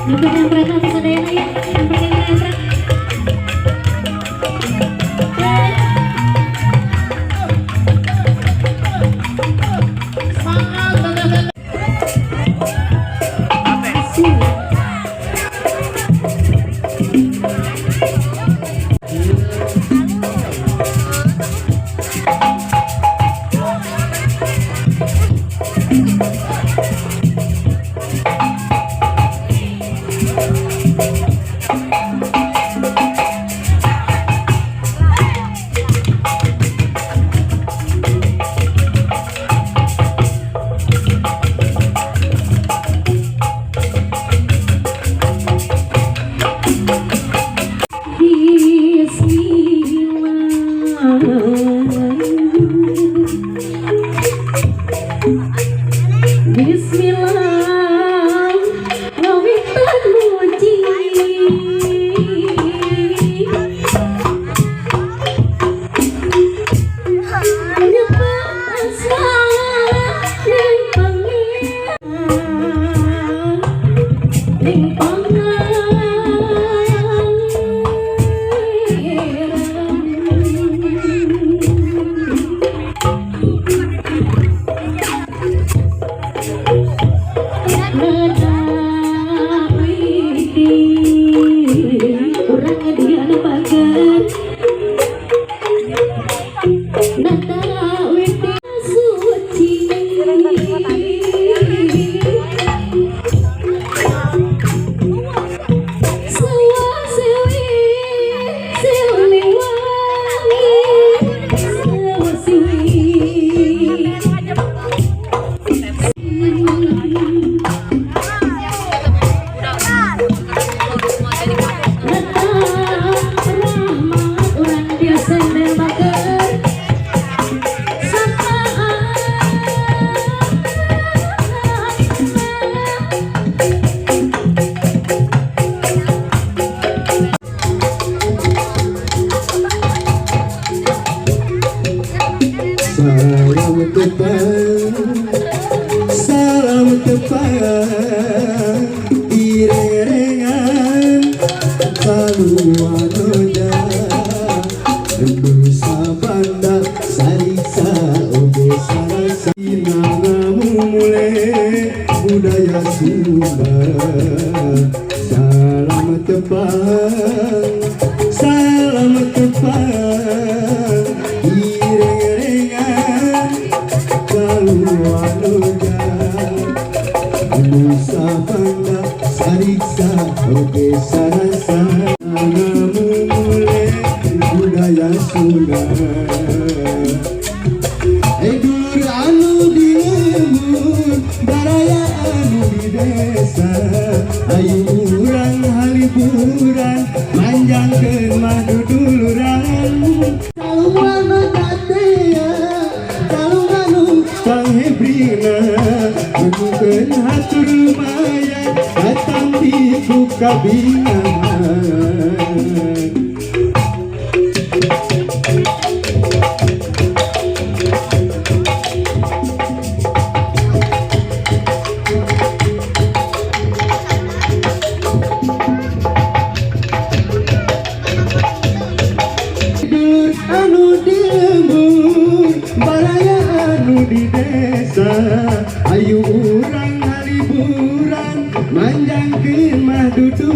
Nu sadayana ya. Nempelkeun. Semangat, teteh. Asik. Bismillah. Bismillah, ngawitan muji. Nyebat asma ning Pangeran, ning Pangeran. Nada widi urang dia bager, nada widi suci. Sawa sewi siliwangi, sawa sewi. Nata rahmat urang biasa bager sapaan. Salam tepang, salam tepang, ireng-irengan kaluanoja, Nusa Banda sariksa oge sarasa mule budaya Sunda. Salam tepang, salam tepang, ireng-irengan kaluanoja, Nusa Banda sariksa oge sarasa mule budaya Sunda. Eh, dulur anu di lembur, baraya anu di desa, ayo urang haliburan manjangkeun mah duduluran. Calungan katea, calungan panghebrina, nujukeun hatur lumayan katampi ku kabingahan. Dulur anu di lembur, baraya anu di desa, ayo urang haliburan manjangkeun mah dudul.